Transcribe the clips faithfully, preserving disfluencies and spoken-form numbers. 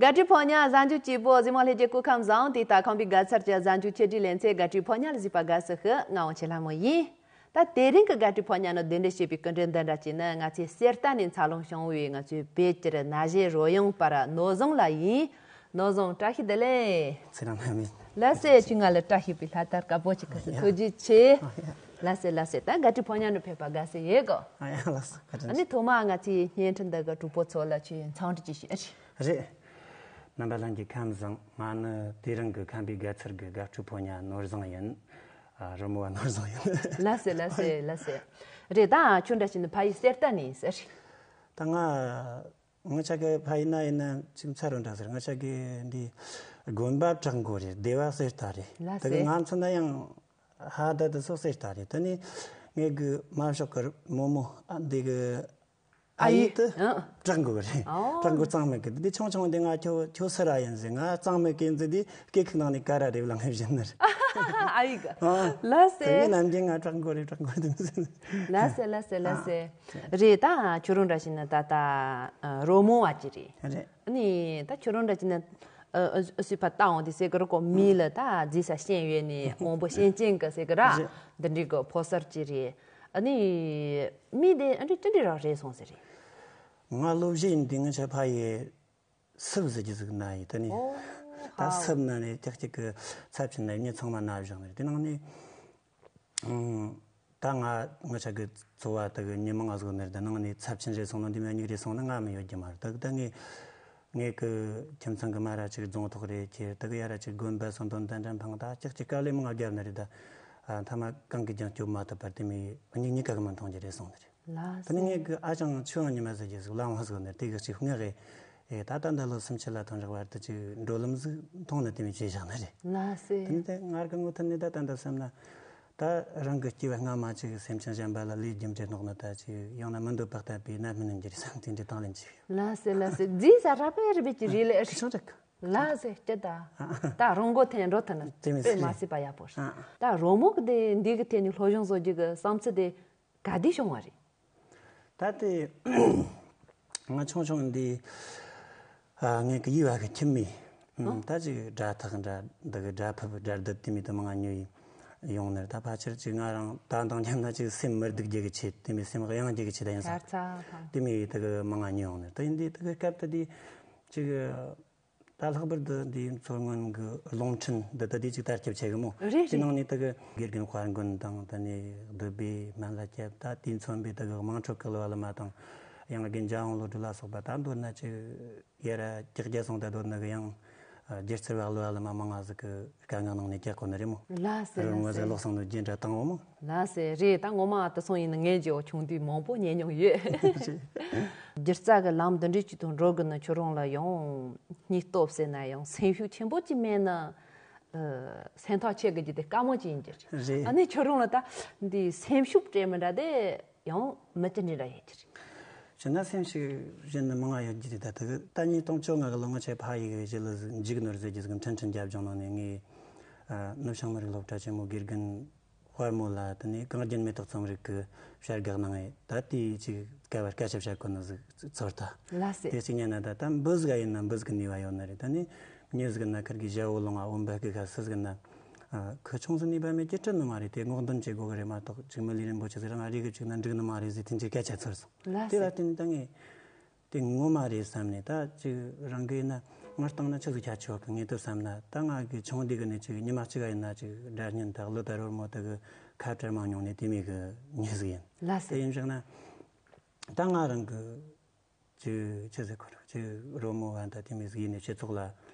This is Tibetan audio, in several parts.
དགའ་སྤྲོའི་ཕོ་ཉ་གཟའ་མཇུག་སྐྱིད་པོ། གཟིགས་མོ་ལྷན་རྒྱས་སྐུ་ཁམས་བཟང་། དེ་ལྟར་ཁམས་པའི་དགའ་ཚལ་གྱི་གཟའ་མཇུག་ཆེད་སྒྲིག་ལེ་ཚན་དགའ་སྤྲོའི་ཕོ་ཉ་ལ་གཟིགས་པ་དགའ་བསུ་ཞུ། ང་དབང་ཆེན་ལྷ་མོ་ཡིན། ད་དེ་རིང་གི་དགའ་སྤྲོའི་ཕོ་ཉ་ནི་གདན་འདྲེན་བྱས་པའི་སྐུ་མགྲོན་འདི་འདྲ་ཅིག་ནི་ང་ཚོའི་གསེར་རྟ་ནས་འཚར་ལོངས་བྱུང་བའི་ང་ཚོའི་བོད་ཀྱི་ན་གཞོན་རོལ་དབྱངས་པ་ནོར་བཟང་ལགས་ཡིན། ནོར་བཟང་བཀྲ་ཤིས་བདེ་ལེགས། ཚེ་རིང་ལྷ་མོ། ལགས་སེ། ཁྱོད་ང་ལ་བཀྲ་ཤིས་པའི་ལྷ་དར་དཀར་པོ་ཅིག་ཁ་སང་ཐུགས་རྗེ་ཆེ། ལགས་སེ་ལགས་སེ། ད་དགའ་སྤྲོའི་ཕོ་ཉ་ནས་ཕེབས་པ་དགའ་བསུ་ཡོད་གོ། ཨ་ཡ་ལགས་སེ། བཀའ་དྲིན་ཆེ། ཨ་ནི་ཐོག་མར་ང་ཚོའི་བརྙན་འཕྲིན་འདི་གི་གྲོགས་པོ་ཚོ་ལ་ཁྱོད་མཚམས་འདྲི་ཅིག་ཞུ་ཨ་ཤི། རེད། རྣམ་པ་ལྷན་རྒྱས་ཁམས་བཟང་། ང་ནི་དེ་རིང་གི་ཁམས་པའི་དགའ་ཚལ་གྱི་དགའ་སྤྲོའི་ཕོ་ཉ་ནོར་བཟང་ཡིན། ཨ། རོལ་མོ་བ་ནོར་བཟང་ཡིན། ལགས་སེ་ལགས་སེ་ལགས་སེ། རེད། ད་ཁྱོད་འདྲ་ཞིག་ནི་ཕ་ཡུལ་གསེར་རྟ་ནས་ཡིན་ཟེར། ད་ང་ང་ཅག་གི་ཕ་ཡུལ་ན་ཡིན་ན་ཅིག་མཚར་རུ་འདྲ་ཟེར། ང་ཅག་གི་འདི་དགོན་པ་བྲག་འགོ་རེད། སྡེ་བ་གསེར་རྟ་རེད། ལགས་སེ། ད་གི་ང་མཚོན་ན་ཡང་ཕ་དེ་དེ་ཚོ་གསེར་རྟ་རེད། དེ་ནས་ངའི་གི་མ་ཤོག་གི་རྨོ་མོ། ཨ། འདི་གི་ཨ་ཡེ་དེ་ཨ། བྲག་འགོ་རེད། ཨོ། བྲག་འགོ་གཙང་མ་གི། འདི་ཆུང་ཆུང་འདི་ང་ཁྱོད་ཁྱོད་སུ་ར་ཡིན་ཟེར། ང་གཙང་མ་གི་ཡིན་ཟེར། འདི་སྐེ་ཁུག་ནང་ནས་ཀ་ར་རེ་བླངས་བཞིན་ནར། ཨ་ཡེ་གི། ཨ། ལགས་སེ། དེ་ནས་ནམ་རྒྱུན་ང་བྲག་འགོ་རེད། བྲག་འགོ་རེད་ཟེར། ལགས་སེ་ལགས་སེ་ལགས་སེ། རེད། ད་ཁྱོད་རང་འདྲ་ཞིག་ན་ད་ལྟ་རོལ་མོ་བ་ཅིག་རེད། རེད། ཨ་ནི་ད་ཁྱོད་རང་འདྲ་ཅིག་ན་ཨ་སུས་ཕར་བལྟ་འོང་དེ་ཟེར་གི་རོ་ཀོ། མི་ལ་ད་རྫིས་ས་ཤེས་ཡོད་ནི། དབང་པོ་ཤེས་ཅན་གི་ཟེར་གི་ར། རེད། འདི་འདྲའི་གི་ཕོ་གསར་ཅིག་རེད། ཨ་ནི་མི་དེ་ཨ་འདྲ་ཅི་འདྲ་རང་རེད་སོང་ཟེར་རེད། ང་སློབ་གཞི་ཡིན་དུས་ང་ཆ་ཕ་ཡི་སུབ་ཟེར་གྱི་ཟིག་ན་ཡི། དེ་ནི་ཨོ། ད་ཧ། སུབ་ན་ནི་ཏག་ཅིག་གི་ཚབ་ཆེན་ན་མྱི་ཚང་མ་ན་བཞག་ནི་རེད། དེ་ནང་ནི། ཨང་། ད་ང་ང་ཆ་གི་འཚོ་བ་དེ་གི་མྱི་མང་ང་ཟིག་ནི་རེད། ད་ནང་ནི་ཚབ་ཆེན་རེད་སོང་ན་འདི་མ་མྱིག་རེད་སོང་ན་ང་མི་ཡོད་རྒྱུ་མ་རེད། ད་ད་ངས་ངས་གི་ཁྱིམ་ཚང་གི་མ་ར་ཅིག་རྫོང་ཐོག་རེད་ཁྱེར། ད་གི་ཡ་ར་ཅིག་དགོན་པ་སོང་དོན་དན་འདྲ་འཕངས། ད་ཅིག་ཅིག་དཀའ་ལས་མང་ང་བརྒྱབ་ནི་རེད། ད་ཨ་མཐའ་མ་གང་གི་ཀྱང་སྐྱོབ་མ་ཐུབ་པར་དེ་མི་མྱིག་གཉིས་ཀ་གི་མི་མཐོང་རྒྱུ་རེད་སོང་ནི་རེད། ལགས་སེ། ད་ནི་ངས་གི་ཨ་ཅང་ཆུ་བ་ཉི་མ་ཟེར་གྱི་ཟིག་ལམ་བ་ཟིག་ནི་དེ་གི་ཅིག་ངས་གི་ཨེ་ད་ད་འདི་ལོ་སུམ་ཅུ་ལ་ཐོན་རག་བར་དུ་ཅིག་འགྲོ་ལམ་ཟིག་མཐོང་ནི་དེ་མི་བྱེད་བཞག་ནི་རེད། ལགས་སེ། དེ་ནི་ད་ངར་གི་ངོ་ཐོན་ནི་ད་ད་འདི་བསམ་ན། ད་རང་གི་སྐྱེ་བ་སྔ་མ་ཅིག་སེམས་ཅན་གཞན་པ་ལ་ལས་རྒྱུ་འབྲས་སྣོག་ནི་ད་ཅིག་ཡང་ན་མི་འདོད་པ་བསྟན་པའི་རྣམ་སྨིན་ཡིན་རྒྱུ་རེད་བསམ། དེ་འདྲའི་དང་ལེན་ཅིག་ཡོད། ལགས་སེ་ལགས་སེ། རྫིས་ས་ར་པའི་རི་བེ་ཅི་རི་ལེ་ཨེ་ཤི། ལགས་སེ། སྐྱིད་ད། ད་རང་མགོ་ཐོན་འགྲོ་ཐུབ་ན་དེ་མི་དཔེ་སྲིད་མ་རེད། སྲིད་པ་ཡག་པོ་རེད། ད་རོལ་མོ་གི་དེ་འདི་གི་ཐད་ནས་སློབ་སྦྱོང་བཟོ་རྒྱུ་གི་བསམ་ཚུལ་དེ་ག་དུས་བྱུང་བ་རེད། ད་དེ་ང་ཆུང་ཆུང་འདི་ཨ་ངའི་གི་ཡུལ་བ་གི་ཁྱིམ་མི་ཨ་ད་ཅིག་སྒྲ་ཐག་འདྲ་འདི་གི་སྒྲ་ཕབ་སྒྲ་སྡུད་དེ་མི་དུ་མང་ང་ཉོས་ཡོང་ནི་རེད། ད་ཕལ་ཆེར་ཅིག་ང་རང་ད་འདང་རྒྱབ་ན་ཅིག་སེམས་མི་སྡུག་རྒྱུ་གི་ཆེད། དེ་མི་སེམས་གཡེང་རྒྱུ་གི་ཆེད་ད་ཡིན་ས། ཤར་ཚ་ཕ། དེ་མི་དུ་གི་མང་ང་ཉོས་ཡོང་ནི་རེད། ད་ཡིན་དུས་དུ་གི་སྐབས་དུ་དེ་ཅིག་ད་ལྷག་པར་དུ་འདིའི་མཚོ་སྔོན་གྱི་རླུང་འཕྲིན་འདི་ལྟ་དེ་ཅིག་དར་ཁྱབ་ཆེ་གི་མོ། རེད་དེ་རེད། ནང་ནས་དེ་གི་དགེ་རྒན་དཔལ་མགོན་དང་། དེ་ནས་བདུད་བྷེ་སྨན་བླ་སྐྱབས། ད་དེས་མཚོན་པའི་དེ་གི་དམངས་ཁྲོད་ཀྱི་གླུ་བ་གླུ་མ་དང་། ཡང་དགེ་འཇམ་དབྱངས་བློ་གྲོས་ལ་སོགས་པ། ད་མདོར་ན་ཅིག་ཡ་ར་ཀྱག་རྒྱ་སོང་། ད་མདོར་ན་གི་ཡང་སྒྱུ་རྩལ་བ་གླུ་བ་གླུ་མ་མང་ང་ཟིག་གི་དཀའ་ངལ་ནང་ནས་ཀྱག་གོ་ནི་རེད་མོ། ལགས་སེ་རི་ལགས་ངོ་ཟིག་སེ། ལོག་སོང་ནོ་རྒྱུན་འདྲ་དང་བོ་མོ། ལགས་སེ། རེད། ད་ངོ་མ་དེ་སོང་ཡིན་ན་ངས་ཇོ་ཆུང་དུས་མང་པོ་ཉན་མྱོང་ཡོད། སྒྱུ་རྩལ་གྱི་ལམ་འདི་འདྲའི་ཅིག་ཏུ་འགྲོ་དགོས་ན་ཁྱོད་རང་ལ་ཡང་སྙིང་སྟོབས་ཟེར་ན་ཡང་སེམས་ཤུགས་ཆེན་པོ་ཅིག་མེད་ན་ཨ་སེམས་ཐག་ཆད་དགོས་རྒྱུ་དེ་དཀའ་མོ་ཅིག་ཡིན་གྱི་རེད། རེད། ཨ་ནི་ཁྱོད་རང་ལ་ད་འདི་སེམས་ཤུགས་སྤྲད་མི་འདྲ་དེ་ཡང་མི་ཅི་འདྲ་འདྲ་ཡོད་ཀྱི་རེད། བྱས་ན་སེམས་ཤུགས་གཞན་ནི་མང་ང་ཡོད་ཀྱི་རེད། ད་དེ་ད་ཉིས་སྟོང་བཅོ་ལྔ་གི་ལོ་ང་ཆེ་ཕ་ཡི་གི་གཞི་ལ་ཟིག་འཇིགས་ནོར་ཟེར་རྒྱུ་ཟིག་འཕྲིན་འཕྲིན་རྒྱབ་ལྗོངས་ནང་ནས་ངས་ཨ་ནུབ་བྱང་མི་རིགས་སློབ་གྲྭ་ཆེན་མོ་དགེ་རྒན་དཔལ་མོ་ལ། དེ་ནས་གངས་རྒྱན་མེ་ཏོག་རྩོམ་རིག་གི་བྱ་དགའ་གནང་ངས། ད་དེའི་ཅིག་སྐལ་བ་སྐད་ཆ་བཤད་གོ་ནི་ཟིག་ཚོར་ད། ལགས་སེ། དེ་ཅིག་ཉན་ན་ད་ད་འབུ་ཟིག་ཡིན་ན་འབུ་ཟིག་གི་ནུས་པ་ཡོད་ནི་རེད། ད་ནི་མྱི་ཟིག་ན་ཁིར་གི་ཞྭ་བོ་ལོང་ཨ་འོན་པ་གི་ཁ་སི་ཟིག་ན་ཨ་ཁུ་ཆུང་ཟིག་ནུས་པ་མེད་ཀྱི་ཁྲིད་ནི་མ་རེད། དེ་སྔོག་འདོན་བྱེད་དགོས་གི་རེད་མ་གཏོགས། ཅིག་མི་ལུས་རིན་པོ་ཆེ་ཟིག་རང་ཨ་རིག་གི་ཅིག་ན་འགྲིག་ནི་མ་རེད་ཟེར། དེ་འདྲའི་སྐད་ཆ་ཚོར་སོང་། ལགས་སེ། དེ་ལ་ལགས་སེ། བརྟེན་ད་ངས། དེ་ངོ་མ་རེད་བསམ་ནས། ད་ཅིག་རང་གི་ཡིན་ན་ངར་བཏང་ན་ཆི་ཟིག་ཆ་ཆོག་གི་ངེས་དུ་བསམ་ན། ད་ང་གི་ཆུང་དུས་གི་ནས་ཅིག་ཉི་མ་གཅིག་ག་ཡིན་ན་ཅིག་སྒྲ་སྙན་དང་གླུ་དང་རོལ་མོ་དག་གི་ཁ་བྲལ་མ་མྱོང་ནས་དེ་མོ་གི་མྱི་ཟིག་ཡིན། ལགས་སེ། དེ་ཡིན་བཞག་ན་ད་ང་རང་གི་ཅིག་ཆི་ཟིག་གོ་ར་ཅིག་རོལ་མོ་བ་ད་དེ་མོ་ཟིག་ཡིན་ནས་སྤྱི་ཚོགས་ལ་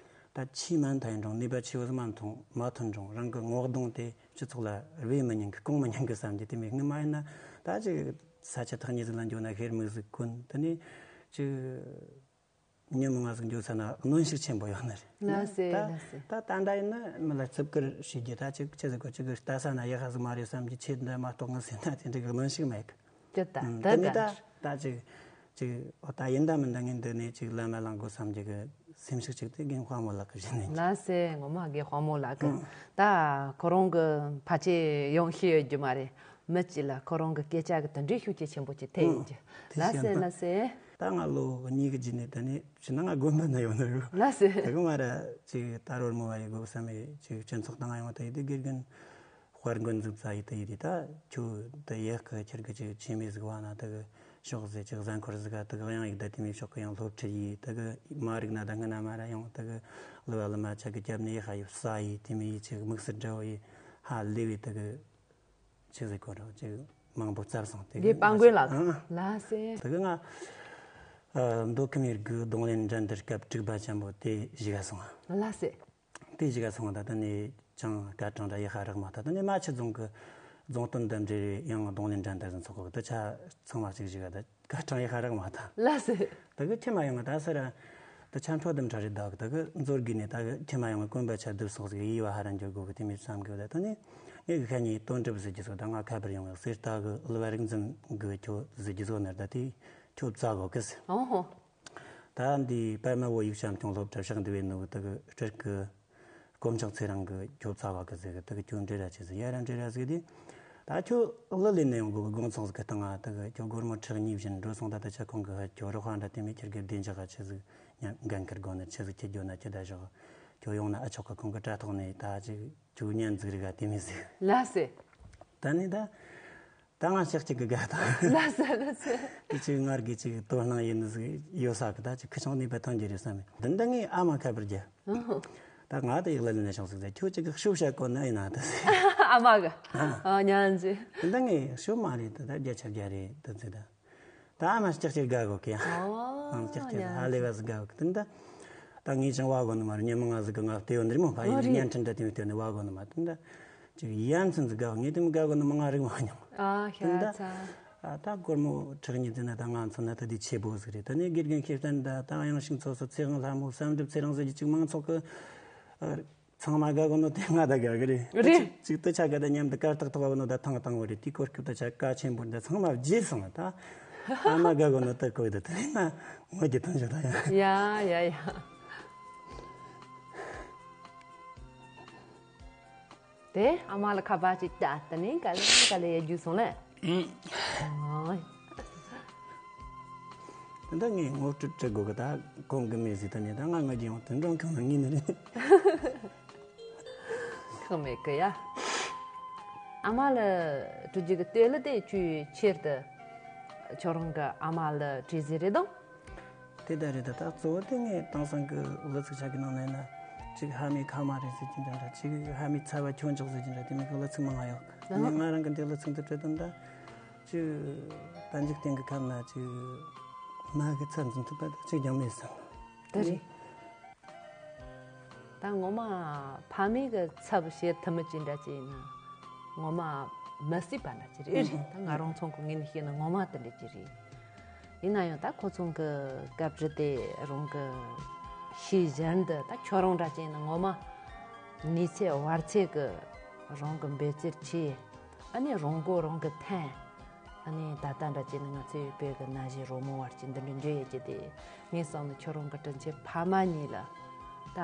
ད་ཆེས་མ་མཐའ་ཡིན་རུང་ནུས་པ་ཆེ་བོ་ཟིག་མ་མཐོང་མ་ཐོན་རུང་རང་གི་ངོ་གདོང་དེ་སྤྱི་ཚོགས་ལ་སྦས་མི་ཉན་གི་སྐུང་མི་ཉན་གི་བསམ་གྱི་དེ་མོ་སྔོན་མ་ཡིན་ན་ད་ཅིག་ས་ཆ་ཐག་ཉེ་ཟིག་ལ་འགྱོ་ན་ཤེར་མིག་ཟིག་གོན། དེ་ནས་ཅིག་ཉིན་མོ་ང་ཟིག་འགྱོ་ས་ན་གནོན་ཤུགས་ཆེན་པོ་ཡོད་ནི་རེད། ལགས་སེ། ད་ལགས་སེ། ད་ད་ལྟ་ཡིན་ན་མི་ལ་བརྩི་བཀུར་བྱེད་རྒྱུ། ད་ཅིག་ཆི་ཟིག་གོ་ཅིག་གི་ལྟ་ས་ན་ཡག་ཧ་ཟིག་མ་རེད་བསམ་གྱི་ཆེད་འདི་མ་གཏོགས་ངི་ཟེར་ན་དེ་འདྲ་གི་གནོན་ཤུགས་མེད་གི། ཅི་ད་ད་དེ་ནི་ད་ད་ད་ཅིག་ཅིག་འོ་ད་ཡིན་ད་མིན་ད་ངས་འདི་ནས་ཅིག་ལམ་མ་ལངས་དགོས་བསམ་གྱི་གི་སེམས་ཤུགས་ཅིག་དེ་རྒན་དཔའ་མོ་ལགས་ཀྱི་བཞིན་ནས། ལགས་སེ། ངོ་མ་རྒན་དཔའ་མོ་ལགས་ཀྱི། ཨང་། ད་ཁོ་རང་གི་ཕལ་ཆེར་ཡོང་ཤེས་ཡོད་རྒྱུ་མ་རེད། མི་གཅིག་ལ་ཁོ་རང་གི་སྐད་ཆ་གི་དེ་འདྲའི་ཤུགས་རྐྱེན་ཆེན་པོ་ཅིག་ཐེབས་ཡིན་རྒྱུ། ཨང་། དེ་ལགས་སེ་བཤད་ན། ལགས་སེ། ད་ང་ལོ་གཉིས་ཀྱི་རྗེས་ནས་ད་ནི་ཕྱིན་ན་ང་དགོན་པ་ན་ཡོང་ནི་རེད། ལགས་སེ། ད་གི་ང་ར་ཅིག་ད་རོལ་མོ་བ་ཡི་དགོས་བསམ་མེད་ཅིག་སྤྱི་ཚོགས་དང་ཡོང་ད་ཡི་དེ་དགེ་རྒན་དཔལ་མགོན་འཛུགས་ས་ཡི་དེ་ཡི་དེ་ད་ཁྱོད་ད་ཡག་གི་ཁྱེར་གི་ཅིག་ཆེ་མེད་ཟིག་བ་ན་ད་གི་ཕྱོགས་ཟེ་ཅིག་གཟའ་འཁོར་ཟིག་ག་ད་གི་ཡང་ཡིག་ད་དེ་མི་ཕྱོགས་གི་ཡང་སློབ་ཁྲིད་ཡི་ད་གི་མ་རིག་ན་ད་སྔ་ན་མ་ར་ཡང་ད་གི་ལུ་བ་ལུ་མ་ཆ་གི་རྒྱབ་ནས་ཡི་ཧ་ཡི་ས་ཡི་དེ་མི་ཡི་ཅིག་དམིགས་སུ་འདྲ་བ་ཡི་ཧ་ལས་བའི་ད་གི་ཅི་ཟིག་གོ་རོ་ཅིག་མང་པོ་བཙལ་སོང་དེ་དགེ་དཔལ་མགོན་ལགས། ཨང་། ལགས་སེ། དེ་གི་ང་ཨ་མདོ་ཁམས་ཡུལ་གི་རྡུང་ལེན་འགྲན་བསྡུར་སྐབས་དྲུག་པ་ཆེན་པོ་དེ་གཞི་ག་སོང་། ལགས་སེ། དེ་གཞི་ག་སོང་ད་ད་ནི་ཅང་སྐར་གྲངས་འདྲ་ཡི་ཧ་རག་མ་ད་ད་ནི་རྨ་ཆུ་རྫོང་གི་རྫོང་སྟོན་དང་འབྲེལ་བའི་ཡང་རྡུང་ལེན་འགྲན་བསྡུར་ཟིན་ཚོགས་གི་ད་ཆ་ཚང་མ་ཅིག་གཞི་ག་ད་སྐར་གྲངས་ཡི་ཧ་རག་མ་ད། ལགས་སེ། ད་གི་ཁྱི་མ་ཡོང་ད་སེ་ར། ད་ཆ་འཕྲོ་དམ་ཁྲ་རེ་ད་གི་ད་གི་མཛོར་གི་ནས་ད་གི་ཁྱི་མ་ཡོང་དཀོན་པ་ཆ་སྡུབ་སོགས་ཟིག་ཡི་བ་ཧ་ར་འཇོག་དགོས་གི་དེ་མི་བསམ་གི་ད་ད་ནི་ངས་གི་ཁ་ཉིན་དོན་གྲུབ་ཟེར་གྱི་སོ་ད་ང་ཁ་པར་ཡོང་གི་སེར་ད་གི་གླུ་བ་རིག་འཛིན་གི་ཁྱོད་ཟེར་གྱི་སོ་ནར་ད་དེ་ཁྱོད་བཙལ་གོ་གི་ཟེར། ཨོ་ཧོ། ད་འདི་པད་མ་བོད་ཡིག་བྱམས་སྐྱོང་སློབ་གྲྭ་ཕྱག་འདི་བའི་ནུ་གི་ད་གི་སྤྲུལ་གི་དཀོན་མཆོག་ཚེ་རིང་གི་ཁྱོད་བཙལ་བ་གི་ཟེར་གི་ད་གི་ཁྱོད་འདྲེ་ར་ཆེ་ཟེར་ཡ་ར་འདྲེ་ར་ཟེར་གི་དེ། ད་ཁྱོད་གླུ་ལེན་ནས་ཡོང་དགོས་གི་དགོང་ཚོགས་ཟིག་གི་སྟེང་ང་ད་གི་ཁྱོད་སྒོར་མོ་ཁྲི་གཉིས་བཞིན་འགྲོ་སོང་ད་ད་ཆ་ཁོང་གི་ཧ་ཁྱོད་རོགས་ཧ་འདྲ་དེ་མི་ཁྱེར་གི་བདེ་འཇགས་ཆེ་ཟིག་ཉ་འགན་ཁུར་དགོས་ནི་ཆེ་ཟིག་ཁྱེད་རྒྱུ་ན་ཁྱེད་ད་ཞོག་ཁྱོད་ཡོང་ན་ཨ་ཆོག་གི་ཁོང་གི་དྲ་ཐོག་ནས་ད་ཅིག་ཁྱོད་ཉན་ཟིག་རི་ག་དེ་མི་ཟིག་ལ་སེ། ད་ནི་ད། ད་ང་ཞག་གཅིག་གི་དགའ་ཐང་། ལ་སེ་ལ་སེ། དེ་ཅིག་ངར་གི་ཅིག་དོ་སྣང་ཡིན་ཟིག་ཡོད་ས་གི་ད་ཅིག་ཁི་ཆང་ནི་པ་ཐང་རྒྱུ་རེད་བསམ་མེད་འདི་འདི་ངའི་ཨ་མ་ཁ་པར་རྒྱ། ད་ང་ད་ཡག་ལ་ལ་ནས་ཤོག་ཟིག་ད་ཁྱོད་ཅིག་གི་ཤུབ་བྱ་གོ་ན་ཡིན་ན་ད་ཟེ། ཨ་མ་གི། ཨ་ཉན་ཟིག་འདི་ངའི་ཤུབ་མ་རེད་ད་ད་རྒྱ་ཆ་རྒྱ་རེད་ད་ཟེ་ད། ད་ཨ་མ་ལྕགས་ཀྱི་དགའ་གོ་གི་ཨ། ཨོ། ལྕགས་ཀྱི་ཧ་ལས་པ་ཟིག་དགའ་གོ་གི་དེ་འདྲ། ད་ངས་ཀྱང་བ་གོ་ནི་མ་རེད་ཉི་མ་ང་ཟིག་གི་ང་བལྟས་ཡོད་འདྲ་མོ་ཕ་ཡིན་ཨོ་རེད། བརྙན་འཕྲིན་འདྲ་དེ་མི་བལྟས་ནི་བ་གོ་ནི་མ་དེ་འདྲ། ཅིག་ཡ་མཚན་ཟིག་དགའ་གོ་ངས་དེ་མི་དགའ་གོ་ནི་མ་ང་རིག་མ་མྱོང་། ཨ་དེ་ཤ་འདྲ། ཚ། ཨ་ད་སྒོར་མོ་ཁྲི་གཉིས་དེ་ན་ད་ང་མཚོན་ན་ད་དེ་ཆེ་བོ་ཟིག་རེད་ད་ནི་དགེ་རྒན་ཤེས་བསྟན་འདྲ་ད་དབྱངས་ཤིང་འཚོ་སོ་ཚེ་དབང་ལྷ་མོ་བསམ་འགྲུབ་ཚེ་རིང་ཟེར་གྱི་ཅིག་མང་ཚོགས་གི། ཚང་མ་དགའ་གོ་ནོ་དེ་ང་ད་དགའ་གི་རེད། རེད། ཅིག་ཏུ་ཆ་ག་ད་མཉམ་དུ་གར་སྟེགས་ཐོག་བ་ནོ་ད་ཐང་བཏང་བ་རེད་དེ་སྐོར་སྐབས་ད་ཆ་ཀ་ཆེན་པོ་འདི་ཚང་མ་བརྗེད་སོང་ད། ཨ་མ་དགའ་གོ་ནོ་ད་གོ་ད་དེ་ན་ངོ་རྒྱུ་ཐང་ཆོག་ད་ཡ། ཡ་ཡ་ཡ། དེ་ཨ་མ་ལ་ཁ་པར་ཅིག་བཏང་ད་ནི་ག་ལེ་ག་ལེ་ཡ་རྒྱུ་སོང་ལེ། ཨང་། ད་ངས་ངོ་སྤྲོད་སྤྲད་དགོས་གི་ད་གོང་གི་མི་ཟིག་ད་ནི་ད་ང་ང་རྒྱལ་ཡོང་དུད་འགྲོ་གང་ན་ངེས་ནི་རེད། ཁག་མེད་གི་ཡ། ཨ་མ་ལ་སྤྲོད་རྒྱུ་གི་ལྟོས་ལ་དེ་ཆུའི་ཆེར་དུ་ཁྱོད་རང་གི་ཨ་མ་ལ་བྲིས་ཟེར་རེད་དང་། དེ་ལྟར་རེད་ད་ད་གཙོ་བོ་དེ་ངས་དེང་སང་གི་གླུ་ཚིག་ཆ་གི་ནང་ན་ཡིན་ན་ཅིག་ཧ་མའི་ཁ་མ་རེད་ཟེར་གྱི་འདྲ་འདྲ་ཅིག་ཧ་མའི་ཚ་བ་ཁྱོད་འཇོག་ཟེར་གྱི་འདྲ་དེ་མིན་གི་གླུ་ཚིག་མང་ང་ཡོད་གི་ཨ་ནི་ང་རང་གི་འདི་གླུ་ཚིག་འདི་བྲིས་དོན་ད་ཅིག་ད་འཇིག་རྟེན་གི་ཁམས་ན་ཅིག་མ་གི་ཚབ་འཛིན་ཐུབ་པ་ད་ཅིག་ཀྱང་མེད་བསམ། དེ་རེད། ད་ངོ་མ་ཕ་མེས་གི་ཚབ་བྱེད་ཐུབ་མི་ཅི་འདྲ་ཅིག་ཡིན་ན་ངོ་མ་མི་སྲིད་པ་འདྲ་ཅིག་རེད། ད་ང་རང་ཚོང་གི་ངོས་ནས་བཤད་ན་ངོ་མ་དེ་འདྲ་ཅིག་རེད། ཡིན་ན་ཡང་ད་ཁོ་ཚོང་གི་སྐབས་རེ་དེ་རང་གི་ཤེས་གཞན་དུ་ད་ཁྱོད་རང་འདྲ་ཅིག་ཡིན་ན་ངོ་མ་ནུས་ཚད་བར་ཆད་གི་རང་གི་འབད་རྩོལ་ཆེ། ཨ་ནི་རང་མགོ་རང་གི་འཐེན། ཨ་ནི་ད་ལྟ་འདྲ་ཅིག་ནི་ང་ཚོའི་བོད་ཀྱི་ན་གཞོན་རོལ་མོ་བར་གྱི་འདི་འདྲ་འགྱོ་ཡོད་ཀྱི་དེ་ངས་བསམ་ན་ཁྱོད་རང་གི་དྲིན་ཆེན་ཕ་མ་གཉིས་ལ་ད་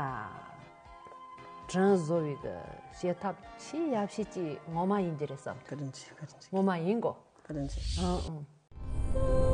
དྲིན་གཟོ་བའི་གི་བྱེད་ཐབས་ཆེས་ཡག་ཤོས་ཀྱི་ངོ་མ་ཡིན་གྱི་རེད་བསམ། བཀའ་དྲིན་ཆེ་བཀའ་དྲིན་ཆེ། ངོ་མ་ཡིན་གོ། བཀའ་དྲིན་ཆེ། ཨང་ཨང་།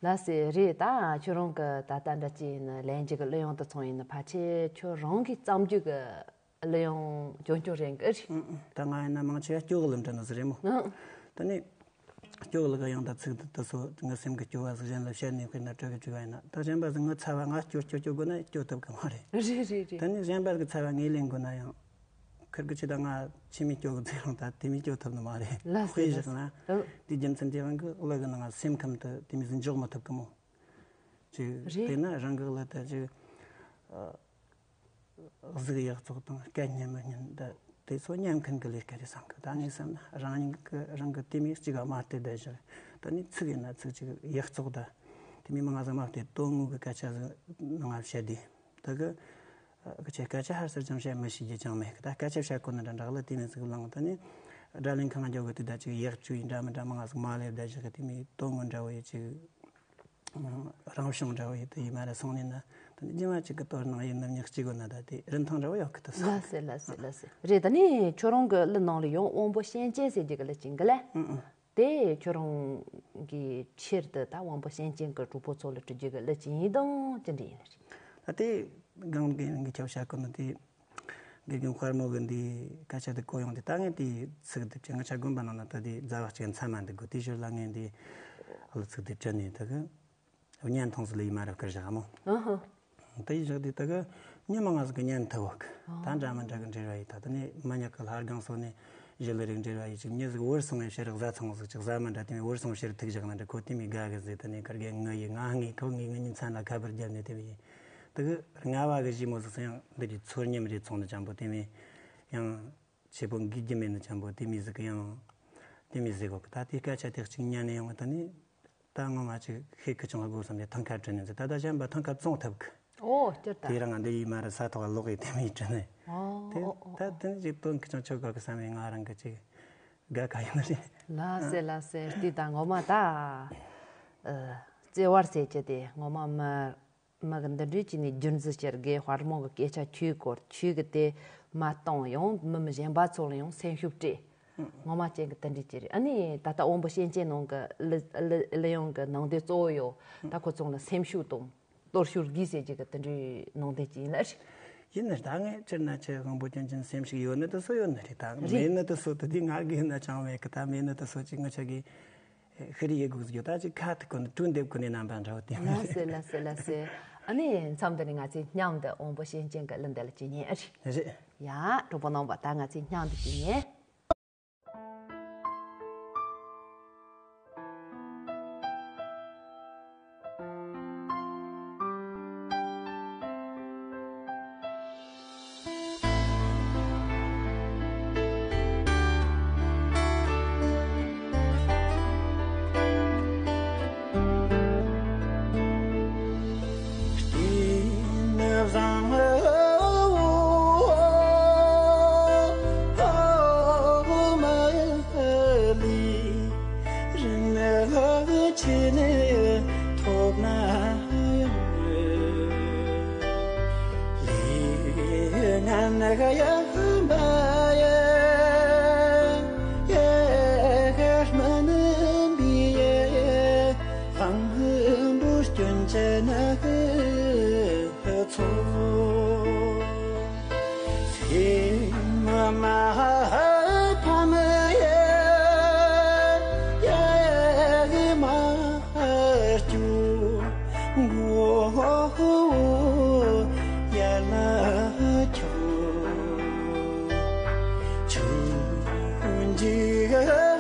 ལགས་སེ། རེད། ད་ཁྱོད་རང་གི་ད་ལྟ་འདྲ་ཅིག་ཡིན་ན་ལྷན་རྒྱས་ཀྱི་གླུ་དབྱངས་དུ་སོང་ཡིན་ན་ཕལ་ཆེར་ཁྱོད་རང་གིས་བརྩམས་རྒྱུ་གི་གླུ་དབྱངས་རྒྱུན་སྐྱོང་རེད་གི་རེད། ཨང་། ད་ང་ཡིན་ན་མང་ཆེ་བ་སྐྱོ་གི་གླུ་འདྲ་ནི་ཟིག་རེད་མོ། ཨང་། ད་ནི་སྐྱོ་གི་གླུ་གི་དབྱངས་དང་ཚིག་དེ་ཚོ་ངའི་སེམས་ཀྱི་སྐྱོ་བ་ཟིག་གཞན་ལ་བཤད་ནས་དཔེར་ན་སྤྲོད་གི་བཅུག་པ་ཡིན་ན། ད་གཞན་པ་ཟིག་ངའི་ཚ་བ་ང་སྐྱོ་སྐྱོ་སྐྱོ་དགོས་ན་སྐྱོ་ཐུབ་གི་མ་རེད། རེད་རེད་རེད། ད་ནི་གཞན་པ་ཟིག་ཚ་བ་ངས་ལེན་དགོས་ན་ཡང་ཁིར་གི་ཆེ་ད་ང་ཆི་མི་སྐྱོ་གི་ཚེ་རང་ད་དེ་མི་སྐྱོ་ཐུབ་ནི་མ་རེད། ལགས་སེ། དཔེ་ལགས་བཞག་ན། སེ། ཨོ། དེའི་རྒྱུ་མཚན་དེ་རང་གི་གླུ་གི་ནང་སེམས་ཁམས་དེ་དེ་མི་ཟིག་འཇོག་མི་ཐུབ་གི་མོ། ཅིག་རེད། དེ་ན་རང་གི་གླུ་དེ་ཅིག་ཨ། གཟུགས་ཡག་བཙོག་དང་སྐད་སྙན་མི་སྙན་ད་དེ་ཚོ་ཉན་མཁན་གི་ལས་ཀ་རེད་བསམ་གི། ད་ངས་བསམ་ན་རང་ཉིད་ཀྱི་རང་གི་དེ་མི་གཅིག་ག་མ་བལྟས་བསྡད་བཞག་ད་ནི་ཚིག་ཡིན་ན་ཚིག་ཅིག་ཡག་བཙོག་ད་དེ་མི་མང་ང་ཟིག་མ་བལྟས་དོན་དངོས་གི་སྐད་ཆ་ཟིག་ནང་ང་བཤད་དེ། ད་གི་ཨ་གི་ཆེ་སྐད་ཆ་ཧར་སར་ཅང་བཤད་མི་ཤེས་རྒྱུ་ཅང་མེད་གི། ད་སྐད་ཆ་བཤད་གོ་ན་འདྲ་འདྲ་གི་ལ་དེ་མི་ཟིག་བླངས། ད་ནི་སྒྲ་ལེན་ཁང་འཇོག་གི་དུས་ད་ཅིག་ཡག་བཅུག་ཡིན་འདྲ་མི་འདྲ་མང་ང་ཟིག་མ་ལས་བསྡད་བཞག་གི། དེ་མི་དོན་དངོས་འདྲ་བོ་ཡི་ཅིག་རང་བྱུང་འདྲ་བོ་ཡིན་དུ་ཡིན་མ་རེད་སོང་ནས་ན། ད་ནི་རྒྱུན་མ་གཅིག་གི་དོ་སྣང་ཡིན་ནམ་ཉག་གཅིག་གོ་ན་ད་དེ་རིན་ཐང་འདྲ་བོ་ཡོད་གི་ཐུབ་སོང་། ལགས་སེ་ལགས་སེ་ལགས་སེ། རེད། ད་ནི་ཁྱོད་རང་གི་གླུ་ནང་ལ་ཡང་དབང་པོ་གཤེན་ཅན་ཟེར་རྒྱུ་གི་གླུ་ཅིག་གི་ལ། ཨང་ཨང་། དེ་ཁྱོད་རང་གི་ཆེད་དུ་ད་དབང་པོ་གཤེན་ཅན་གི་གྲོགས་པོ་ཚོ་ལ་བྲི་རྒྱུ་གི་གླུ་ཅིག་ཡིན་དང་ཅི་འདྲ་ཡིན་ལ་རེད། ད་དེ་གང་གི་ཡིན་གི་ཁྱབ་བྱ་གོ་ན་དེ། དགེ་རྒན་དཔལ་མོ་གི་འདི་སྐད་ཆ་དེ་གོ་ཡོང་དུས་ད་ངས་དེའི་ཚིག་དེ་བྲིས། ང་ཆ་དགོན་པ་ནང་ན་ད་དེ་ཟླ་བ་གཅིག་མཚན་མ་འདུག་གོ། དེའི་ཞོར་ལ་ངས་འདི་ཨ་ལ་ཚིག་དེ་བྲིས་ནས་ད་གི་བརྙན་ཐུང་ཟིག་ལ་ཡིན་མ་རབས་ཀི་བཞག་མོ། ཨ་ཧ། དེའི་བཞག་དུས་ད་གི་མྱི་མང་ང་ཟིག་གི་བརྙན་ཐུབ་བོ་གི། ཨ། ད་འདྲ་མི་འདྲ་གི་འབྲེལ་བ་ཡིན། ད་ད་ནི་མི་ཉག་གི་ལྷ་སྒང་སོགས་ནས་ཞི་ལི་རིགས་འབྲེལ་བ་ཡིན་ཅིག་མྱི་ཟིག་བོར་སོང་བའི་ཕྱིར་བཟའ་ཚང་ཟིག་ཅིག་བཟའ་མི་འདྲ་དེ་མི་བོར་སོང་ཕྱིར་ཐུག་བཞག་ན་འདྲ་ཁོ་དེ་མི་དགའ་གི་ཟེར། ད་ནི་གར་གི་ངུ་ཡི་ང་ངི་ཁོ་ངི་ངི་ཉིན་མཚན་ལ་ཁ་པར་བརྒྱབ་ནས་དེ་བི་ཡིན། དེ་གི་རྔ་བ་གི་ཞི་མོ་ཟིག་སང་ཡང་འདི་རི་ཚོར་ཉམས་རེ་ཚོང་ནི་ཅན་པོ་དེ་མི་ཡང་ཆེ་པོ་འགིག་རྒྱུ་མེད་ནི་ཅན་པོ་དེ་མི་ཟིག་གི་ཡང་དེ་མི་ཟིག་གོ་གི། ད་དེ་སྐད་ཆ་དེ་གཅིག་ཉན་ནས་ཡོང་བ་ད་ནི་ད་ངོ་མ་ཅིག་ཤེས་ཁི་ཆུང་བ་དགོས་བསམ་ནས་ཐང་ཁ་དྲན་ནས་ཟིག་ད་ད་གཞན་པ་ཐང་ཁ་བཙོང་ཐུབ་གི། ཨོ་སྐྱོར་ད། དེ་རང་འདི་ཡིས་མ་ར་ས་ཐོག་ལོག་ཡི་དེ་མི་དྲན་ནས། ཨོ་དེ་ཨོ་ཨོ་ད་ཨོ། དེ་ནི་ཅིག་དོན་ཁི་ཆུང་ཆོ་གོ་གི་བསམ་ཡི་ང་རང་གི་ཅིག་དགའ་ཁ་ཡིན་ནི་རེད། ལགས་སེ་ལགས་སེ། དེ་ད་ངོ་མ་ད་ཨ་བརྩེ་བར་ཟེར་གྱི་དེ་ངོ་མ་མི། མི་གི་འདི་འདྲའི་ཅི་ནས་རྒྱུན་འཛིན་བྱེད་དགེ་དཔལ་མོ་གི་སྐད་ཆ་ཁྱོས་གོ་ཁྱོས་གི་དེ་མ་གཏོང་ཡང་མི་མི་གཞན་པ་ཚོ་ལ་ཡང་སེམས་ཤུགས་སྤྲད། ངོ་མ་ཅན་གི་དེ་འདྲའི་ཅི་རེད། ཨ་ནི་ད་ལྟ་དབང་པོ་གཤེན་ཅན་ནང་གི་གླུ་གླུ་གླུ་དབྱངས་གི་ནང་དོན་གཙོ་བོ་ཡོད། ད་ཁོ་ཚོ་ལ་སེམས་ཤུགས་དང་གཏོར་ཤུགས་དགོས་ཟེར་གྱི་གི་དེ་འདྲའི་ནང་དོན་ཅིག་ཡིན་ལ་རེད། ཡིན་ནི་ད་ངས་སྤྱིར་ན་ཆེ་དབང་པོ་སྐྱོན་ཅན་སེམས་ཤུགས་ཡོད་ནི་དེ་སོ་ཡོད་ནི་རེད། ད་རེད། མེད་ནི་དེ་སོ་དེ་དེ་ང་གི་ཡིན་ན་ཅང་མེད་གི། ད་མེད་ནི་དེ་སོ་ཅིག་ང་ཆ་གི་ཤི་རི་ཡེ་གུག་ཡོད་ད་ཅིག་ཁ་ཐུག་གོ་ནི་ཀྲུང་འདེབས་གོ་ནི་རྣམ་པ་འདྲ་བོ་དེ་མ་ལ་རེད། སེ་ལ་སེ་ལ་སེ། ཨ་ནི་མཚམས་འདི་ནས་ང་ཚོས་མཉམ་དུ་དབང་པོ་གཤེན་ཅན་གྱི་གླུ་འདི་ལ་བྱེད་ཉན་ཨ་རེད། རེད། ཡ་གྲོགས་པོ་རྣམ་པ་ད་ང་ཚོས་མཉམ་དུ་བྱེད་ཉན། རིན་ཆེན་ཐོབ་ན་ཡང་ལས་ངན་གཡའ་བ་ཡ་ཡ་མི་ནུས་པའི་དབང་པོ་སྐྱོན་ཅན་ཚོ། སེམས་མ་ཕམ་ཡ་ཡ་མ་སྐྱོ་མགོ་ཡ་ལ་ཁྱོད་ཆུང་འཇིག་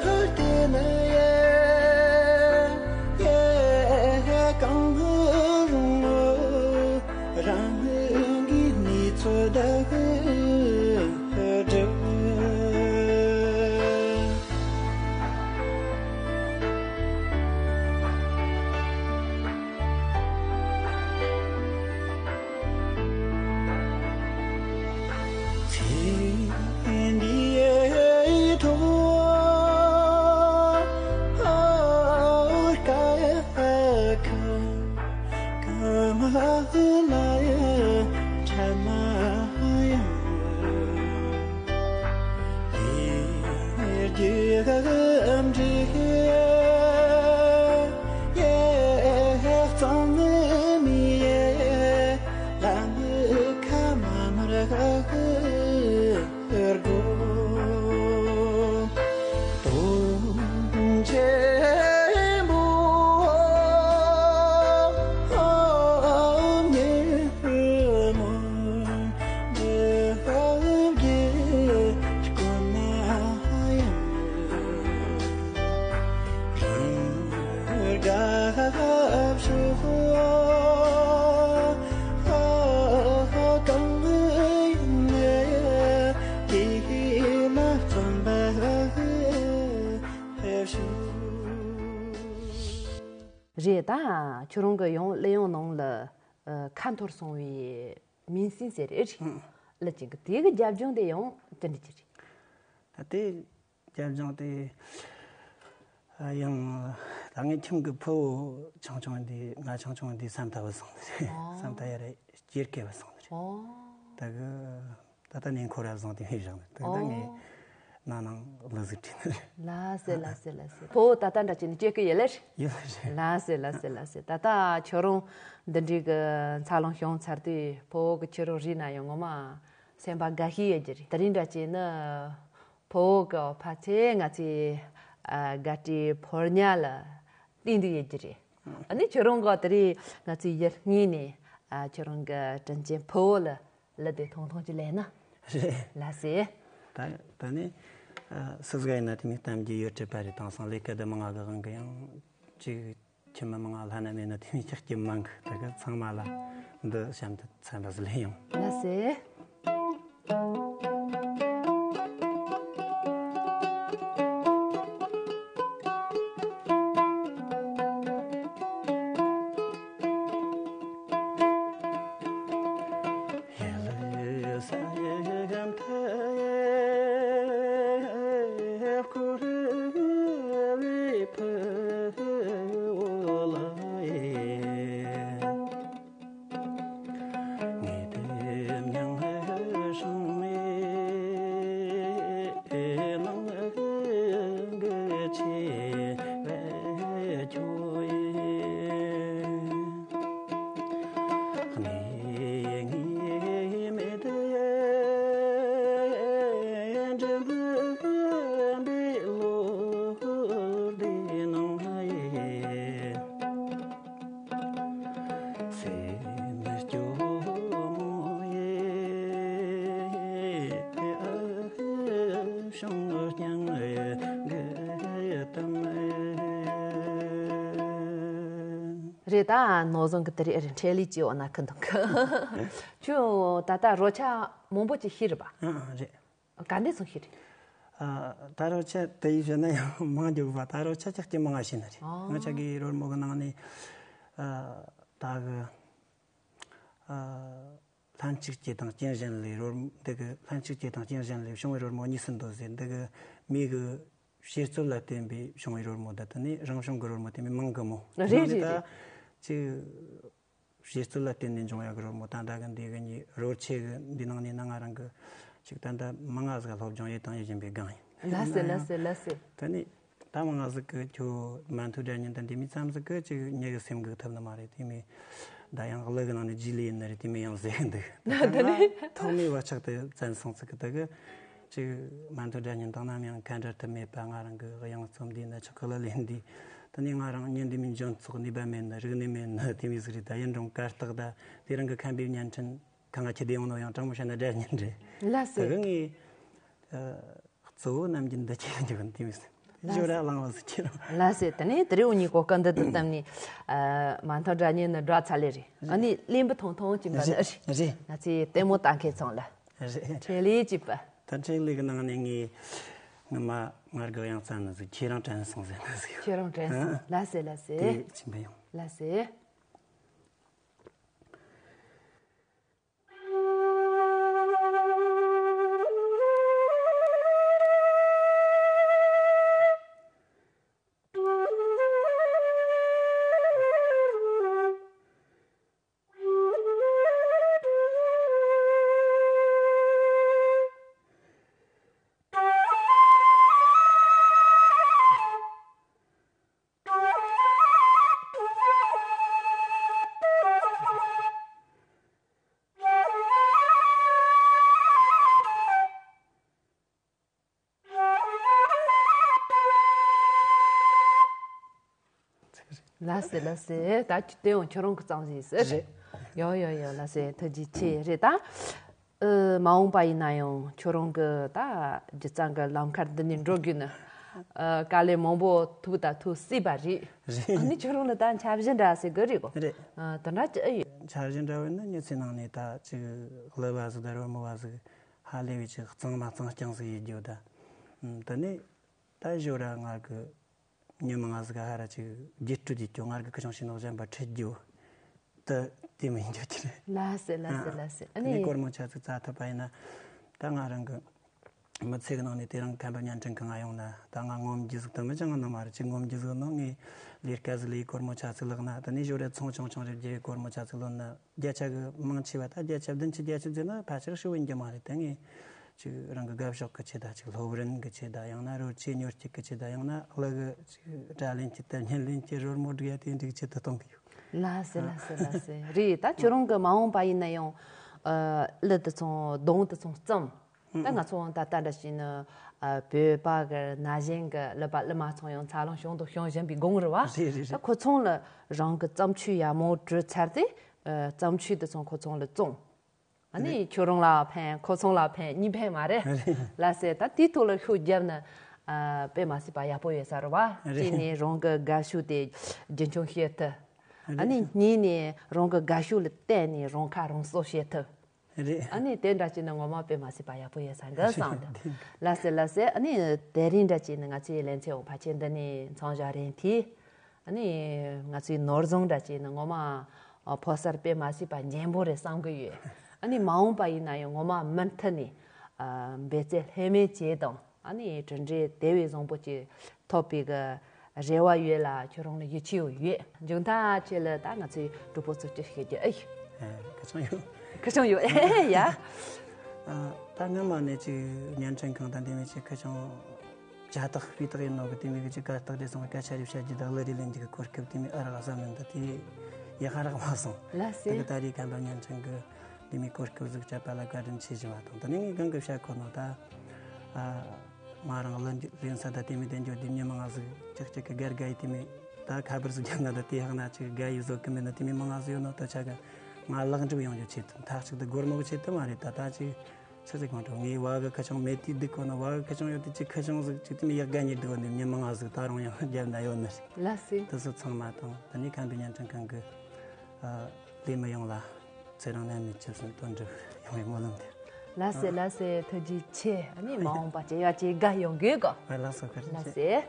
བལྟས་ན་ཡ་ཡ་གང་རུང་རང་གི་གནས་ཚུལ་དག་སྒྲུབ། ཚེ་འདིའི་ཐོག་དཀའ་ཁག་སྐམ་ལ་ཡང་འཕྲད་ན་ཡང་། ཡེ་རྒྱུ་འབྲས་ཡེ་ དེ་དང་ཁྱོད་རང་གི་ཡང་གླུ་དབྱངས་ནང་ལ་ཨ་ཁ་འཐོར་སོང་བའི་མིང་སྲིང་ཟེར་རེད། ཨང་། གླུ་ཅིག་གི་དེ་གི་རྒྱབ་ལྗོངས་དེ་ཡང་ཅི་འདྲ་ཅིག་རེད། ད་དེ་རྒྱབ་ལྗོངས་དེ་ཨ་ཡང་ད་ངའི་ཁྱིམ་གི་ཕུ་བོ་ཆུང་ཆུང་འདི་ང་ཆུང་ཆུང་འདི་ས་མཐའ་བུད་སོང་ནི་རེད། ཨོ། ས་མཐའ་ཡ་རེད། སྐྱེས་རྒས་བུད་སོང་ནི་རེད། ཨོ། ད་གི་ད་ལྟ་ནས་འཁོར་བ་བཟང་དེ་མི་བཞག་ནི་ད་ལྟ་ངས་ཨོ། ན་ནང་ལ་ཟིག་བྲིས་ནི་རེད། ལ་སེ་ལ་སེ་ལ་སེ། ཕུ་བོ་ད་ལྟ་འདྲ་བྱས་ནས་སྐྱེས་ཀི་ཡོད་ལེ། ཡོད་རེད། ལ་སེ་ལ་སེ་ལ་སེ། ད་ལྟ་ཁྱོད་རང་འདི་འདྲའི་གི་འཚར་ལོངས་བྱུང་ཚར་དུས་ཕུ་བོ་གི་ཁྱོད་རང་རིག་ན་ཡང་ངོ་མ་སེམས་པ་དགའ་ཤོས་ཡོད་ཀྱི་རེད། དེ་རིང་འདྲ་བྱས་ནི་ཕུ་བོ་གི་ཕ་ཚེ་ང་ཚོའི་ཨ་དགའ་སྤྲོའི་ཕོ་ཉ་ལ་བསྟན་དུ་ཡོད་ཀྱི་རེད། ཨ་ནི་ཁྱོད་རང་གི་དེ་རིང་ང་ཚོའི་ཡུལ་དངོས་ནས་ཨ་ཁྱོད་རང་གི་དྲིན་ཅན་ཕུ་བོ་ལ་གླུ་དེ་ཐུང་ཐུང་ཅིག་ལེན་ན། རེད། ལགས་སེ། ད་ད་ནི་ཨ་སུ་ཟིག་ཡིན་ན་དེ་མིན་གཏམ་རྒྱུད་ཡོད་གྲུབ་པ་རེད། དེང་སང་ལས་ཀ་འདི་མང་ང་གི་དབང་གིས་ཡང་ཅིག་ཁྱིམ་མི་མང་ང་ལྷན་ན་མེད་ན་དེ་མིན་ཅིག་སྐྱིད་མང་གི་ད་གི་ཚང་མ་ལ་འདི་གཤམ་དུ་ཚན་པ་ཟིག་ལེན་ཡོང་། ལགས་སེ། རེད། ད་ནོར་བཟང་གི་དེ་རིང་འཕྲིན་ལས་ཀྱི་འོག་ན་ཁུ་འདུག་གི། ཁྱོད་ད་ལྟ་རོལ་ཆ་མང་པོ་ཅིག་ཤེས་རེད་པ། ཨ་ཨ་རེད། ག་འདྲས་ཙམ་ཤེས་རེད། ཨ་ད་རོལ་ཆ་དེ་ཡིས་བཤད་ན་ཡང་མང་རྒྱུག་པ། ད་རོལ་ཆ་ཅག་ཅི་མང་ང་ཤེས་ནི་རེད། ཨ། ང་ཅག་གི་རོལ་མོ་གི་ནང་ནས་ཨ་ད་གི་ཨ་ལྷན་ཅིག་སྐྱེས་དང་རྐྱེན་གཞན་ལས་རོལ་འདི་གི་ལྷན་ཅིག་སྐྱེས་དང་རྐྱེན་གཞན་ལས་བྱུང་བའི་རོལ་མོ་གཉིས་སུ་འདོད་ཟེར། འདི་གི་མི་གི་བྱེད་རྩོལ་ལ་བརྟེན་པའི་བྱུང་བའི་རོལ་མོ་དང་དེ་ནས་རང་བྱུང་གི་རོལ་མོ་དེ་མིན་མང་གི་མོ། རེད་རེད་ད་རེད། ཅིག་བྱེད་རྩོལ་ལ་བརྟེན་ནས་འབྱུང་ཡག་གི་རོལ་མོ་ད་ལྟ་གི་འདི་གི་གཉིས་རོལ་ཆས་གི་འདི་ནང་ནས་ན་ང་རང་གི་ཅིག་ད་ལྟ་མང་ང་ཟིག་སློབ་སྦྱོང་ཡེད་དང་ཡེད་བཞིན་པའི་སྒང་ཡིན། ལགས་སེ་ལགས་སེ་ལགས་སེ། དེ་ནས་ད་མང་ང་ཟིག་གི་ཁྱོད་མ་མཐོ་སྒྲ་སྙན་དང་འདི་མི་ཙམ་ཟིག་གི་ཅིག་ཉེ་གི་སེམས་འགུག་ཐུབ་ནི་མ་རེད། དེ་མི་ད་ཡང་གླུ་གི་ནང་ནས་རྗེས་ལུས་ཡིན་ནི་རེད། དེ་མི་ཡང་ཟེར་གི་འདུག་ད་ད་ལྟ་ང་ཐོག་མའི་བག་ཆགས་དེ་བཙན་སོང་ཟིག་གི་ད་གི་ཅིག་མ་མཐོ་སྒྲ་སྙན་དང་ནམ་ཡང་ཁ་འབྲལ་ཐབས་མེད་པ། ང་རང་གི་དབྱངས་རྩོམ་འདི་ན་ཆོག་གི་གླུ་ལེན་འདི་ད་ནི་ང་རང་ཉན་འདི་མི་འཇོན་ཚོགས་ནུས་པ་མེད་ནི་རིག་གནས་མེད་ནི་དེ་མི་ཟིག་རེད། ད་ཡིན་རུང་གར་སྟེགས་ད་དེ་རང་གི་ཁམས་པའི་བརྙན་འཕྲིན་གང་ང་ཁྱེར་བདེ་ཡོང་ནོ་ཡང་དྲང་མོ་བཤད་ན་སྒྲ་སྙན་རེད། ལགས་སེ། ད་གི་ངས་ཨ་གཙོ་བོ་རྣམས་ཀྱི་འདི་ཁྱེད་འཇོག་འདི་མི་ཟིག་ལགས་སེ། ཞོ་ར་བླང་བ་ཟིག་ཁྱེར། ལགས་སེ། དེ་ནས་དེ་རིང་འུ་གཉིས་གོ་སྐབས་འདི་དུ་བཏང་ནས་ཨ་མ་མཐའ་སྒྲ་སྙན་ནི་སྒྲ་ཚ་ལེ་རེད། ཨ་ནི་གླེན་པ་ཐུང་ཐུང་ཅིག་འབད་ནི་རེད། རེད། ང་ཚོའི་ལྟད་མོ་ལྟ་མཁན་ཚང་ལ་རེད། འཕྲིན་ལས་ཅིག་པ། ད་འཕྲིན་ལས་ཀྱི་ནང་ནས་ངས་ངི་མ་ངར་གི་དབྱངས་རྩ་ནི་ཟིག་ཁྱེད་རང་དྲན་སོང་ཟེར་ན་ཟིག་ཁྱེད་རང་དྲན་སོང་། ཨ། ལགས་སེ་ལགས་སེ། དེ་ཅི་འབད་ཡོང་། ལགས་སེ། ལགས་སེ་ལགས་སེ། ད་ཁྱོད་དེ་ཡང་ཁྱོད་རང་གི་རྩོམ་ཟིག་ཟེར། རེད། ཡོ་ཡོ་ཡོ། ལགས་སེ། ཐུགས་རྗེ་ཆེ། རེད་ད། ཨ་མ་འོངས་པ་ཡིན་ན་ཡང་ཁྱོད་རང་གི་ད་སྒྱུ་རྩལ་གི་ལམ་ཁར་འདི་ནས་འགྲོ་དགོས་ནི། ཨ་དཀའ་ལས་མང་པོ་ཐུག་ད་ཐུག་སྲིད་པ་རེད། རེད། ཨ་ནི་ཁྱོད་རང་ལ་ད་འཆར་གཞི་འདྲ་ཟེར་གི་རེད་གོ། རེད། ཨ་དེ་འདྲ་ཅི་ཨེ་ཡོད། འཆར་གཞི་འདྲ་བོ་ནི་མྱི་ཚེ་ནང་ནས་ད་ཅིག་གླུ་བ་ཟིག་ད་རོལ་མོ་བ་ཟིག་ཧ་ལས་པའི་ཅིག་གཙང་མ་གཙང་རྐྱང་ཟིག་ཡེད་རྒྱུ་ད། ཨ་དེ་ནས་ད་ཞོ་ར་ང་གི་ཉི་མ་ང་ཟིག་ག་ཧ་ར་ཅིག་བརྒྱུད་སྤྲོད་བགྱིད་རྒྱུ། ང་རྒི་ཁི་ཆུང་ཤི་ནོག་གཞན་པ་ཁྲིད་རྒྱུ་དེ་དེ་མི་འགྱོ་རྒྱུ་རེད། ལགས་སེ་ལགས་སེ་ལགས་སེ། ཨ་ནི་སྒོར་མོ་ཆ་ཚིག་བཙལ་ཐུབ་པ་ཡིན་ན། ད་ང་རང་གི་མི་ཚེ་གི་ནང་ནས་དེ་རིང་ཁམས་པ་བརྙན་འཕྲིན་གི་ང་ཡོང་ན། ད་ང་ངོམ་རྒྱུ་ཟིག་དུ་མི་ཅང་ནི་མ་རེད། ཅིག་ངོམ་རྒྱུ་ཟིག་ནོ། ངས་ལས་ཀ་ཟིག་ལས་སྒོར་མོ་ཆ་ཚིག་ལག་ན། ད་ནི་ཞོ་རེ་ཚོང་ཆུང་ཆུང་རེ་བརྒྱབ་སྒོར་མོ་ཆ་ཚིག་ལོན་ན། བརྒྱ་ཆ་གི་མང་ཆེ་བ་ད་བརྒྱ་ཆ་བདུན་ཅུ་བརྒྱད་ཅུ་ཟེར་ན་ཕལ་ཆེར་ཧྲིལ་བོ་ཡིན་རྒྱུ་མ་རེད། ད་ངས་ཅིག་རང་གི་དགའ་ཕྱོགས་གི་ཆེད་དང་། ཅིག་སློབ་རིན་གི་ཆེད་དང་། ཡང་ན་རོལ་ཆས་ཉོ་སྤྱད་གི་ཆེད་དང་། ཡང་ན་གླུ་གི་ཅིག་སྒྲ་ལེན་ཆེད་དང་། བརྙན་ལེན་ཆེད། རོལ་མོ་སྒྲིག་ཡ་དེ་འདྲ་གི་ཆེད་དུ་གཏོང་གི་ཡོད། ལགས་སེ་ལགས་སེ་ལགས་སེ། རེད། ད་ཁྱོད་རང་གི་མ་འོངས་པ་ཡིན་ན་ཡང་ཨ་གླུ་དེ་ཚོ་གདངས་དེ་ཚོ་བརྩམས། ད་ང་ཚོ་ད་ལྟ་འདྲ་བྱས་ན་ཨ་བོད་པ་གི་ན་གཞོན་གི་གླུ་པ་གླུ་མ་ཚོ་ཡང་འཚར་ལོངས་བྱུང་དང་བྱུང་བཞིན་པའི་སྒང་རེད་བ། རེད་རེད་ད་རེད། ཁོ་ཚོ་ལ་རང་གི་བརྩམས་ཆོས་ཡག་མོ་བྲིས་ཚར་ཏེ། ཨ་བརྩམས་ཆོས་དེ་ཚོ་ཁོ་ཚོ་ལ་བཙོང་། ཨ་ནི་རེད། ཁྱོད་རང་ལ་ཕན། ཁོ་ཚོ་ལ་ཕན། གཉིས་ཕན་མ་རེད། རེད། ལགས་སེ། ད་དེའི་ཐོག་ལ་ཤུགས་བརྒྱབ་ན་ཨ་དཔེ་མ་སྲིད་པ་ཡག་པོ་ཡོད་ས་རེད་བ། རེད། གཅིག་ནས་རང་གི་དགའ་ཤོས་དེ་རྒྱུན་འཁྱོངས་བྱེད་ཐུབ། ཨ་ནི་རེད། གཉིས་ནས་རང་གི་དགའ་ཤོས་ལ་བརྟེན་ནས་རང་ཁ་རང་གསོ་བྱེད་ཐུབ། རེད། ཨ་ནི་དེ་འདྲ་བྱས་ན་ངོ་མ་དཔེ་མ་སྲིད་པ་ཡག་པོ་ཡོད་ས་འདྲ་བསམ་འདུག། ལགས་སེ་ལགས་སེ། ཨ་ནི་དེ་རིང་འདྲ་བྱས་ན་ང་ཚོའི་ལེ་ཚན་འོག་ཕལ་ཆེར་འདི་ནས་མཚམས་བཞག་རན་ཐལ། ཨ་ནི་ང་ཚོའི་ནོར་བཟང་འདྲ་བྱས་ན་ངོ་མ་ཨ་ཕོ་གསར་དཔེ་མ་སྲིད་པ་འཇོན་པོ་རེད་བསམ་གི་ཡོད། ཨ་ནི་མ་འོངས་པ་ཡིན་ན་ཡང་ངོ་མ་མུ་མཐུད་ནས་ཨ་འབད་རྩོལ་ལྷོད་མེད་བྱས་དང་། ཨ་ནི་གྲུབ་འབྲས་དེ་བས་བཟང་པོ་ཅིག་ཐོབ་པའི་གི་རེ་བ་ཡོད་ལ། ཁྱོད་རང་ལ་ཡིད་ཆེས་ཡོད། མཇུག་མཐའ་ཆེད་ལ་ད་ང་ཚོའི་གྲོགས་པོ་ཚོ་ཅིག་བཤད་རྒྱུ་ཨེ་ཡོད། ཨ་ཁ་ཆང་ཡོད། ཁ་ཆང་ཡོད་ཨེ་ཡ། ཨ་ད་སྔ་མ་ནས་ཅིག་བརྙན་འཕྲིན་ཁང་དང་དེ་མིན་ཅིག་ཁ་ཆང་ཇ་དག་སྤུས་དག་ཡིན་ནོ་གི་དེ་མིན་གི་ཅིག་གར་སྟེགས་རེ་སོང་སྐད་ཆ་རེ་བཤད་རྒྱུ་དང་གླུ་རེ་ལེན་རྒྱུ་གི་གོ་སྐབས་དེ་མིན་ཨ་རག་བསམ་མིན་ད་དེ་ཡག་ཧ་རག་མ་སོང་། ལགས་སེ། དེ་གི་ད་རེས་ཁམས་པ་བརྙན་འཕྲིན་གི་དེ་མིན་གོ་སྐབས་ཟིག་སྤྲད་པ་ལ་བཀའ་དྲིན་ཆེ་ཞུ་བ་དང་། དེ་ནས་ངས་གང་གི་བཤད་ཁོ་ནོ་ད་ཨ་ང་རང་གླུ་ལེན་ས་ད་དེ་མིན་དེ་འཇོག་དེ་ཉི་མ་ང་ཟིག་ཅིག་ཅིག་གི་སྒར་དགའ་ཡི་དེ་མིན་ད་ཁ་པར་ཟིག་རྒྱབ་ན་ད་དེ་ཧག་ན་ཅིག་དགའ་ཡི་བཟོ་གི་མིན་ན། དེ་མིན་མ་ང་ཟིག་ཡོད་ནོ་ད་ཆ་གི་ང་ལེགས་འགྲུབ་ཡོང་རྒྱུ་ཆེད་དུ། མཐའ་གཅིག་ཏུ་སྒོར་མོ་གི་ཆེད་དུ་མ་རེད། ད་ད་ཅིག་ཆི་ཟིག་གང་དྲོ་ངའི་བ་གི་ཁ་ཆང་མེད་དུས་སྡུག་གོ་ན། བ་གི་ཁ་ཆང་ཡོད་དུས་ཅིག་ཁ་ཆང་ཟིག་ཅིག་དེ་མིན་ཡག་དགའ་ཉེ་སྡུག་གོ་ནི་ཉི་མ་ང་ཟིག་ད་རུང་ཡང་རྒྱབ་ན་ཡོད་ནི་རེད། ལགས་སེ། དེ་ཚོ་ཚང་མ་དང་། ད་ནི་ཁམས་པའི་བརྙན་འཕྲིན་ཁང་གི་ཨ་ལས་མི་ཡོངས་ལ་ཚེ་རིང་ནད་མེད་ཆུ་སྲིན་དོན་འགྲུབ་ཡོང་བའི་སྨོན་ལམ་དེ། ལགས་སེ་ལགས་སེ། ཐུགས་རྗེ་ཆེ། ཨ་ནི་མ་འོངས་པ་བྱེད་ཡ་བྱེད་དགའ་ཡོང་དགོས་གོ། ཨ་ལགས་སོ། བཀའ་དྲིན་ཆེ། ལགས་སེ།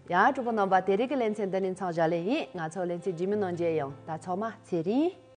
ཡང་གྲོགས་པོ་རྣམ་པ་དེ་རིང་གི་ལེ་ཚན་འདི་ནས་མཚམས་བཞག་ལེ་ཡིན། ང་ཚོ་ལེ་ཚན་རྗེས་མའི་ནང་མཇལ་ཡོང་། ད་ཚང་མ་ཚེ་རིང་།